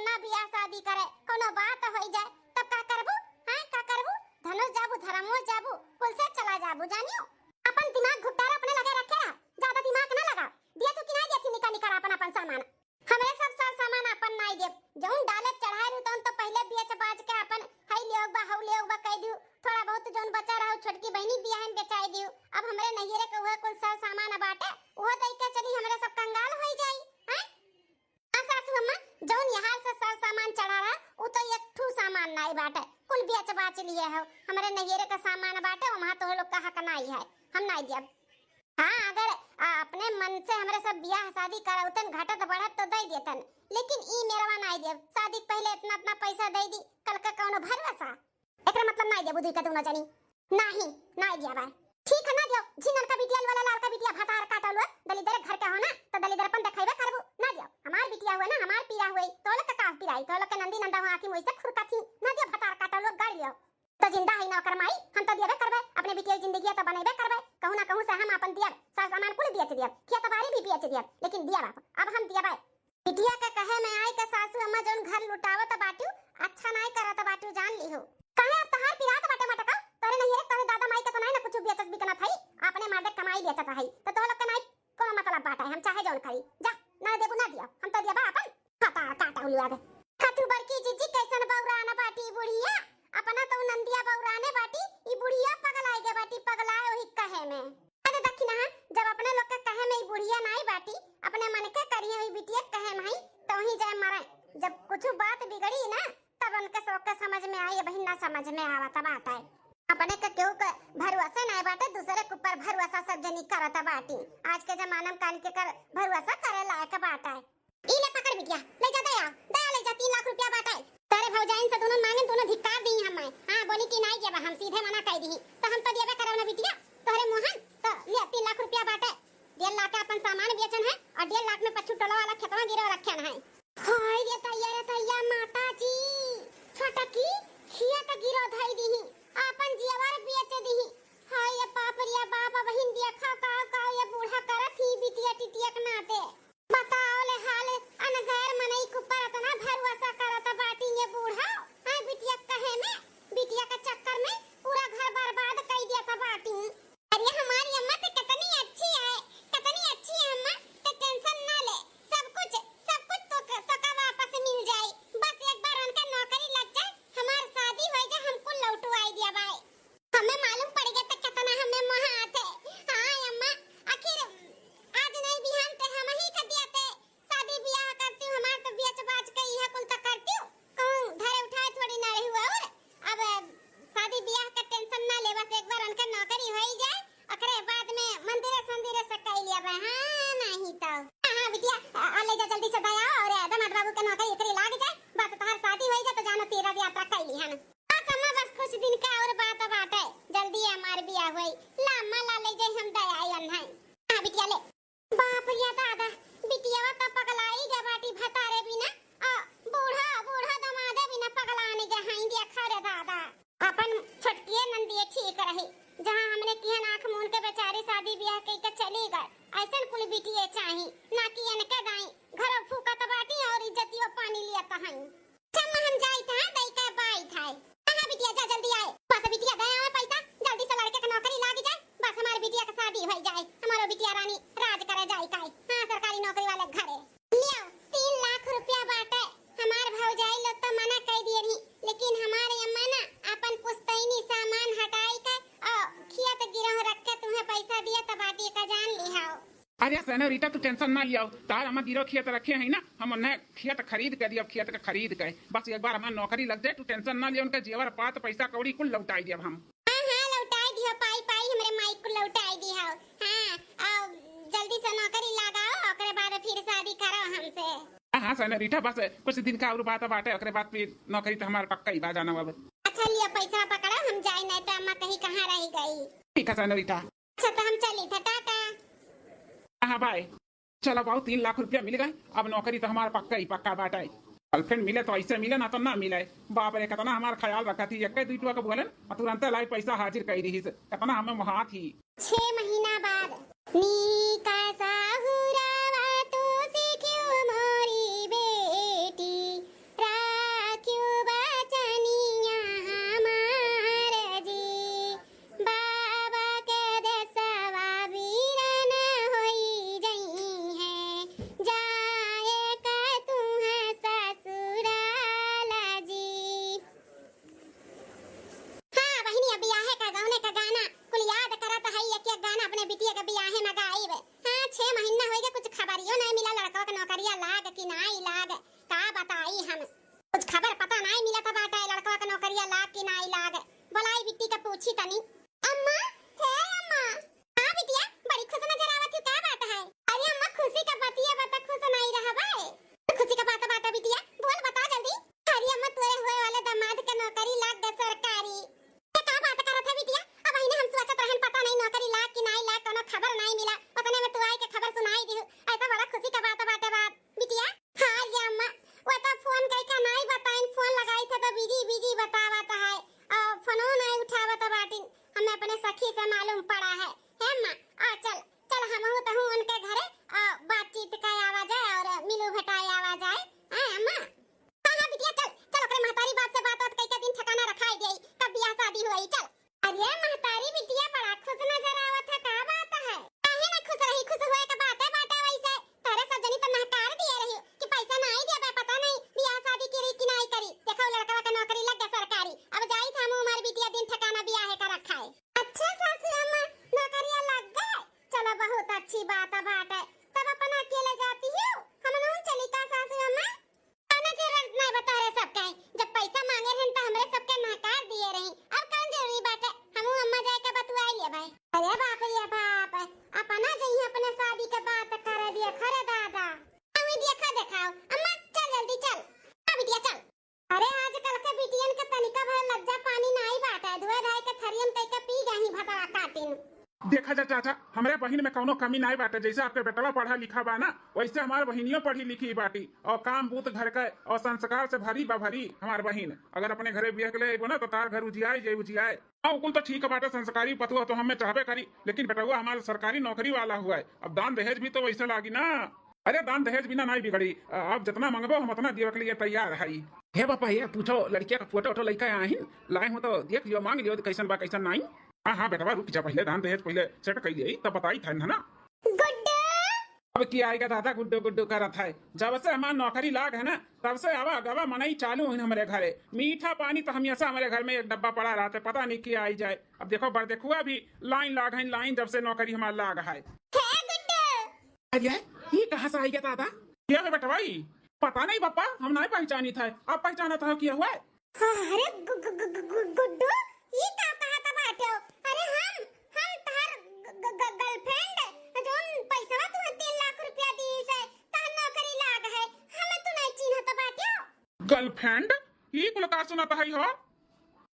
कुल बेच बाच लिए हो। हमरे नैहरे का सामान बाटे, वहाँ तोह लोग का हक नाई है, हम नाई दियब। हाँ, अगर, आ, अपने मन से हमरे सब बियाह शादी करौतन घटत बढ़त तो दे देतन, लेकिन ई मेरवा नाई दियब। शादी के पहले इतना इतना पैसा दे दी, कल का कौनो भरोसा। एकरा मतलब नाई देबू दुई का दुनो जनी? नाही, नाई दिया बा। ठीक है, ना दियो। झिनन का बिटिया वाला लाल का बिटिया भतार काटल हुआ, दलिदर घर का हो ना, तो दलिदरपन देखाइबे करबू। ना दियो। हमार बिटिया हुआ ना, हमार पीरा हुए, तो लोग का का पिराई, तो लोग के नंदी नंदा हुआ आखी मुई से खुरका थी। ना दियो, भतार काटल हुआ, गाड़ लियो। तो जिंदा है ना ओकर माई, हम तो दियबे करबे, अपने बिटिया की जिंदगी तो बनेबे करबे, कहूँ ना कहूँ से हम अपन दियब, सार सामान कुल बेच दियब, खेत बाड़ी भी बेच दियब, लेकिन दिया बाप, अब हम दियबे। बिटिया के कहे में आई के सासू अम्मा जौन घर लुटावत बाटू, अच्छा नाई करत बाटू, जान लिहो। काहे अब तहार पिरात बाटे मटका? तोरे नैहरे तोरे दादा माई के तो नाई ना कुछ बेचत बिकना थाई, अपने मर्दे कमाई बेचत हई, तो तोह लोग के नाई कोनो मतलब बाटे, हम चाहे जौन करी। जा, ना देबू ना दिया, हम तो दिया बा अपन। खता काटा उलुआ दे। खतू बड़की जीजी कैसन बौरान बाटी बुढ़िया, अपना तो नंदिया बौराने बाटी, ई बुढ़िया पगलाए गे बाटी, पगलाए वही कहे में। अरे दखिनहा, जब अपने लोग के कहे में ई बुढ़िया नाई बाटी, अपने मन के करिए ई बिटिया के कहे में हई, तो वहीं जाए मरे। जब कुछ बात बिगड़ी ना, तब उनके सब के समझ में आई, अबहिन ना समझ में आवत बाटे। अपने के केहू के भरोसे नाई बाटे, दूसरे के ऊपर भरोसा सब जनी करत बाटी। आज के जमाना में कान के कर भरोसा करे लायक बाटे। ई ले पकड़ बिटिया, ले जा दया, दया ले जा, तीन लाख रुपया बाटे। तोरे भौजाइन से दोनों मांगन, दोनों धिक्कार दी हम। हाँ, बोली कि नाई जेबा, हम सीधे मना कर दी। तो हम तो देबे करब ना बिटिया, तोहरे मोहन, तो ले तीन लाख रुपया बाटे। डेढ़ लाख के अपन सामान बेचन है और डेढ़ लाख में पच्छू टोला वाला खेतवा गिरो रखे है। हाय रे तैया रे तैया माता जी, छोटकी खिया तो गिरो धई दीही, अपन जेवर बेच दीही। हाय ये बाप रे बाप, बहिन देखा का का ये बूढ़ा करत ही बिटिया टिटिया के नाते। बताओ ले हाल, अनगैर मनई के ऊपर इतना भरोसा करत बाटी ये बूढ़ा। हाँ, बिटिया कहे में, बिटिया के चक्कर में पूरा घर बर्बाद कई दिया था बाटी। अरे हमारी अम्मा तो कितनी अच्छी है, कितनी अच्छी है अम्मा, तो टेंशन ना ले, सब कुछ, सब कुछ तो, तो का वापस मिल जाए। बस एक बार उनका नौकरी लग जाए, हमार शादी हो जाए, हमको लौटवाई दिया भाई। हमें मालूम पड़ गया तो कितना हमें मोह आते। हाँ अम्मा, आखिर आज नहीं बिहान ते हम ही कर दिया ते शादी ब्याह करती हूँ, हमार तो बेच बाच के यह कुल तो करती हूँ, कहूँ धरे उठाए थोड़ी ना रही हुआ। और अब शादी ब्याह का टेंशन ना ले, बस एक बार उनका नौकरी हो ही जाए, ओकरे बाद में मंदिर संदिर से कह लिया बे। हाँ, नहीं तो। हाँ, हाँ, बिटिया, आ, आ, ले जा जल्दी से दया और दमाद बाबू के नौकरी एकरी लाग जाए, बस तोहार शादी हो जाए तो जानो तीरथ यात्रा कर ली हन। बस अम्मा, बस कुछ दिन का और बात बाटे, जल्दी हमार बियाह होई। ला अम्मा, ला ले जाई हम दया आई अन्हाई। हाँ बिटिया ले। बाप रे दादा, बिटियावा तो पगलाई गे बाटी भतारे बिना, आ बूढ़ा, बूढ़ा दमादे बिना पगलाने गे हई, देखा रे दादा। अपन छोटकिए नंदिए ठीक रही, जहाँ हमरे किहन आँख मून के बेचारी शादी बियाह कई के चली गए। ऐसन कुल बिटिए चाही, ना कि इनके दाई घर फूकत बाटी और इज्जतियो पानी लियत हई। चल हम जाई था, दई के बाई था। हाँ बिटिया, जा जल्दी आए। बस बिटिया, दे आवे पैसा, जल्दी से लड़के के नौकरी लाग जाए। बस हमार बिटिया के शादी हो जाए, हमारो बिटिया रानी राज करे जाए काई। हाँ, सरकारी नौकरी वाले घरे। लियो, तीन लाख रुपया बाटे। हमार भौजाई लोग तो मना कर दिए रही, लेकिन हमारे अम्मा ना अपन पुस्तैनी सामान हटाई के और खिया तो गिरह रख के तुम्हें पैसा दिया तो बाटी का जान लिहाओ। अरे सेनोरिटा, तू टेंशन ना लियाओ, तार अम्मा गिरो खियत रखे हैं ना, हम उन्हें खियत खरीद के दियब, खियत के खरीद के। बस एक बार हमार नौकरी लग जाए, तू टेंशन ना लिया, उनका जेवर पात पैसा कौड़ी कुल लौटाई दियब हम। हाँ, हाँ, लौटाई दियो, पाई, पाई हमरे माई को लौटाई दियो। हाँ, आओ, जल्दी से नौकरी लगाओ, ओकरे बाद फिर शादी करो हमसे। हाँ, हाँ, सेनोरिटा, बस कुछ दिन का और बात बाटे, ओकरे बाद फिर नौकरी तो हमार पक्का ही बा, जाना अब। अच्छा, लियो पैसा पकड़ो, हम जाए, नहीं तो अम्मा कहीं कहाँ रह गई। ठीक है सेनोरिटा। अच्छा, तो हम चली थे, टाटा। हाँ, बाय। चला बाऊ, तीन लाख रुपया मिल गए, अब नौकरी तो हमार पक्का ही पक्का बाटे। गर्लफ्रेंड मिले तो ऐसे मिले, ना तो ना मिले। बाप रे, कितना हमार ख्याल रखा थी, एक दुई टुआ के बोलन और तुरंत लाई पैसा हाजिर कर रही से, कितना हमें मोहात ही। छह महीना बाद। नीका साहुरावा तो सीख्यो मोरी बेटी, राख्यो बचनिया हमार जी। बाबा के देसवा बीरन होई जइहें, जाए का तुहें ससुराल जी। हाँ बहिनी, अब बियाहे का गौने का गाना कुल याद करत हई, एक एक गाना अपने बिटिया के बियाहे में गाइब। हाँ, छह महीना लाग कि नाई लाग। बोलाई बिट्टी का पूछी तनी। अम्मा, हे अम्मा। हाँ बिटिया, बड़ी खुश नजर आवत हो, का बात है? अरे अम्मा, खुशी का बतिया बता, खुश नाई रहबे? खुशी का बात बात बिटिया, बोल बता जल्दी। अरे अम्मा, तोरे हुए वाले दामाद के नौकरी लाग गए सरकारी। ये का बात करत है बिटिया? अब इन्हें हम सोचत रहन, पता नहीं नौकरी लाग कि नाई लाग, कोनो खबर नाई मिला। उतने में तू आई के खबर सुनाई दिहु। ऐसा बड़ा खुशी का बात बाटे बाप। बिटिया? हाँ रे अम्मा, वो तो फोन कई का नाई बताइन, फोन लगाई थे तो बिजी बिजी बतावत है, और फोनो नाई उठावत बाटिन, हमें अपने सखी से मालूम पड़ा है। हे अम्मा, आ चल, चल हमहू तहू उनके घरे, आ, बातचीत का आवा जाए और मिलू भेटाए आवा जाए। हाँ अम्मा? हाँ हाँ बिटिया चल, चल ओकरे महतारी बाप से बात बात कई के दिन ठिकाना रखाई देई, तब बियाह शादी होई, चल। अरे महतारी बिटिया बड़ा खुश नजर आवत है, का बात है? काहे ना खुश रही, खुश होए के बाते बाटे वैसे। तोरे सब जनी तो नहकार दिए रही कि पैसा नाई देबे, पता नहीं बियाह शादी करी कि नाई करी। देखो लड़कवा के नौकरी लग गया सरकारी, अब जाई था हम हमार बिटिया दिन ठिकाना बियाह का रखा है। अच्छा सासू अम्मा, नौकरिया लग गए, चलो बहुत अच्छी बात बाटे। तब अपन अकेले जाती हो, हम लोग चली का सासू अम्मा? कौनो जरूरत नहीं बा तोहरे सबके। जब पैसा मांगे रहन त हमरे सबके नकार दिए रही। अब कौन जरूरी बाटे? हमहू अम्मा जाए के बतुआई लेबै। अरे बाप रे बाप, अपना जइहे अपने शादी के बात करे दिए। अरे दादा, अभी देखा देखाओ। अम्मा चल जल्दी चल। हाँ बिटिया चल। अरे आजकल के बिटियन के तनिका भर लज्जा पानी नाई बाटे। धोए धाए के थरियम तइका पी गई भतवा काटिन। देखा जा चाचा, हमरे बहिन में कौनो कमी नाई बाटे। जैसे आपके बेटवा पढ़ा लिखा बा ना, वैसे हमार बहिनियो पढ़ी लिखी बाटी, और काम बूत घर का और संस्कार से भरी बा भरी हमार बहिन। अगर अपने घरे बियाह के ले अइबो ना, तो तार घर उजियाए जे उजियाए। हाँ, कुल तो ठीक बाटे, संस्कारी पतुआ तो हमें चाहबे करी, लेकिन बेटवा हमार सरकारी नौकरी वाला हुआ है। अब दान दहेज भी तो वैसे लागी ना। अरे, दान दहेज बिना नाई बिगड़ी, आप जितना मंगबो हम उतना देवे के लिए तैयार हई। हे बापा, ये पूछो, लड़किया का फोटो वोटो लइका आहिन, लाए हो तो देख लियो, मांग लियो, कैसन बा कैसन नाई। हाँ हाँ बेटवा, रुक जा, पहले दान दहेज पहले सेट कर लिया, तब बताई था ना। गुड्डू। अब की आएगा दादा, गुड्डू गुड्डू करत है। जब से हमार नौकरी लाग है ना, तब से आवा गवा मनई चालू है हमरे घरे। मीठा पानी तो हमेशा हमरे घर में एक डब्बा पड़ा रहते, पता नहीं की आई जाए। अब देखो बरदेखुआ भी लाइन लाग है, लाइन जब से नौकरी हमार लाग है। हे गुड्डू। अरे, ये कहाँ से आई गया दादा? क्या है बेटवा ई? पता नहीं पापा, हम नहीं पहचानी था। आप पहचाना था क्या हुआ? हाँ, अरे गु-, गु-, गु-, गु-, गु-, गुड्डू, ई का कहा था बाटे? अरे हम, हम तहर ग-, ग-, ग-, गर्लफ्रेंड, जोन पैसवा तुहे तीन लाख रुपया दी से, तहर नौकरी लाग है, हमें तू नहीं चिन्हत बाटे। गर्लफ्रेंड? ई कुल का सुनत हई हो?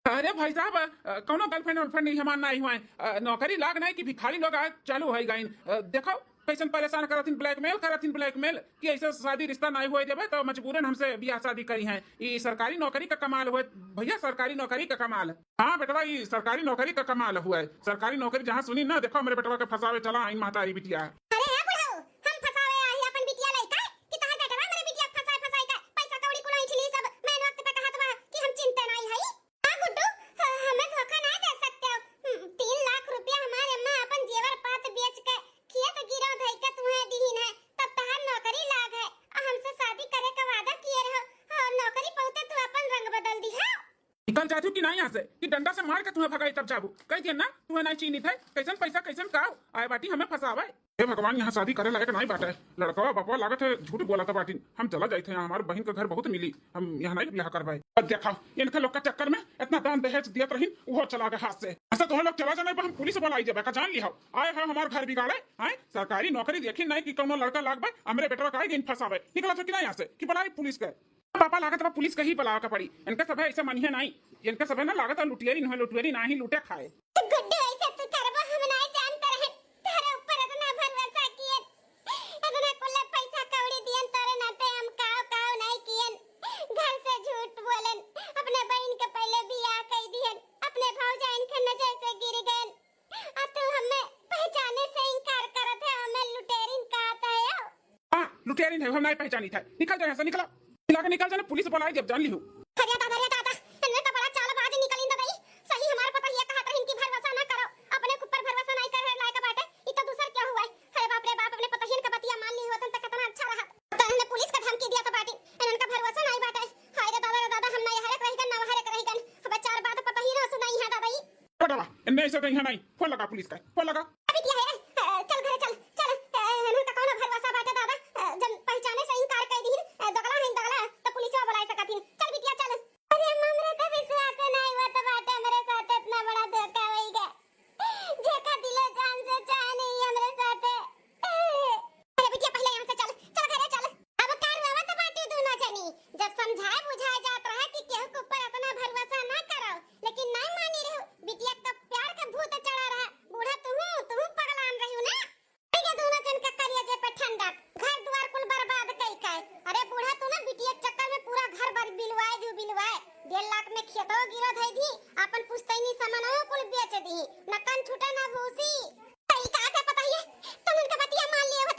अरे भाई साहब, अ, कौनो गर्लफ्रेंड वर्लफ्रेंड नहीं, हमार नहीं हुआ है। अ, नौकरी लाग नहीं कि भिखारी लोग आज चालू हो गइन। अ, देखो कैसन परेशान करथिन, ब्लैकमेल करथिन, ब्लैकमेल कि ऐसे शादी रिश्ता नहीं हुए देबे तो मजबूरन हमसे बियाह शादी करी हैं। ई सरकारी नौकरी का कमाल हुए भैया, सरकारी नौकरी का कमाल। हाँ बेटवा, ई सरकारी नौकरी का कमाल हुए। सरकारी नौकरी जहाँ सुनी ना, देखो हमरे बेटवा के फंसावे चला आइन महतारी बिटिया। अरे हे बुढ़ऊ, हम फंसावे आई अपन बिटिया लइका कि तहार बेटवा हमरे बिटिया फंसाए फंसाए के पैसा कौड़ी कुल ऐंठ ली सब। मैं वक्त पे कहत बा कि हम चिंते नहीं हई। हाँ गुड्डू, ह-, हमें धोखा ना दे सकते हो। हम्म, तीन लाख रुपया हमारे अम्मा अपन जेवर पात बेच के खेत गिरव धई के तुम्हें दीहिन है, तब तहार नौकरी लाग है और हमसे शादी करे का वादा किए रहो और नौकरी पहुँचे तू अपन रंग बदल दी है। निकल जाती कि नहीं यहाँ से कि डंडा से मार के तुम्हें भगाई तब जाबू। कह दिया ना तुम्हें नहीं चीनित है, कैसन पैसा कैसन काव आए बाटी हमें फंसावे। हे भगवान, यहाँ शादी करे लायक नहीं बाटे। लड़कवा बापवा लागत है झूठ बोला था बाटिन। हम चला जाइत है, यहाँ हमार बहिन का घर बहुत मिली, हम यहाँ नहीं ब्याह करवाए। अब देखा इनका लोग का चक्कर में इतना दान दहेज दियत रही, वो चला गए हाथ से। ऐसा तो लोग चला जाना, हम पुलिस बुलाई जब का जान लिया। आए है हमार घर बिगाड़े, आए सरकारी नौकरी देखी नहीं कि कौनो लड़का लाग बा, हमरे बेटवा का दिन फंसावे। निकला था कि नहीं यहाँ से कि बुलाई पुलिस के। पापा लागत बा पुलिस के ही बुलावे के पड़ी। इनका सब है ऐसे मनिहे नहीं, इनका सब है ना लागत है लुटियरी नहीं, लुटियरी नहीं लूटे खाए। गुड्डू, ऐसे तू करबो, हम नाय जानत रहे। तोरे ऊपर इतना भरोसा किए, इतना कुल पैसा कौड़ी दियन, तोरे नाते हम काव काव नहीं कियन। घर से झूठ बोलन, अपने बहन के पहले बियाह कर दियन, अपने भौजाइन के नजर से गिर गयन। आ तू हमें पहचाने से इनकार करत है, हमें लुटेरिन कहत है हो। हाँ, लुटेरिन है, हम नहीं पहचानी था। निकल जाओ यहाँ से, निकलो। निकल के निकल जाना, पुलिस बुलाई जब जान ली हो। अरे दादा, रे दादा, इनमें तो बड़ा चालबाज निकलिन दादा ई। सही हमार पतोहिया कहत रहिन कि भरोसा ना करो, अपने ऊपर भरोसा नहीं करे लायक बाटे, ई तो दूसर क्या हुआ है? अरे बाप रे बाप, अपने पतोहियन का बतिया मान ली होतन तो कितना अच्छा रहा। तो इन्हें पुलिस का धमकी दिया तो बाटी, इनका भरोसा नहीं बाटे। हाय रे दादा, रे दादा, हम ना यहाँ रह गन, ना वहाँ रह गन। अब चार बात पतोहिया ना सुनाई है दादा ई। ओ डरा, इनमें ऐसे तो यहाँ नहीं। फोन लगा पुलिस का, फोन लगा। अभी क्या है? अ, चल घरे चल, चल। अ, इनका कौनो भरोसा बाटे दादा? अ, जब पहचाने से इनकार कर दी, अ, दगला है दगला, तो पुलिसवा बुला सकत ही। चल बिटिया चल। अरे अम्मा, हमरे तो विश्वास नहीं हीरा धई दी, आपन पुस्तैनी सामानवा कुल बेच दी, न कन छूटे न भूसी। तई का के पता ये, तनन के बतिया मान लिए हो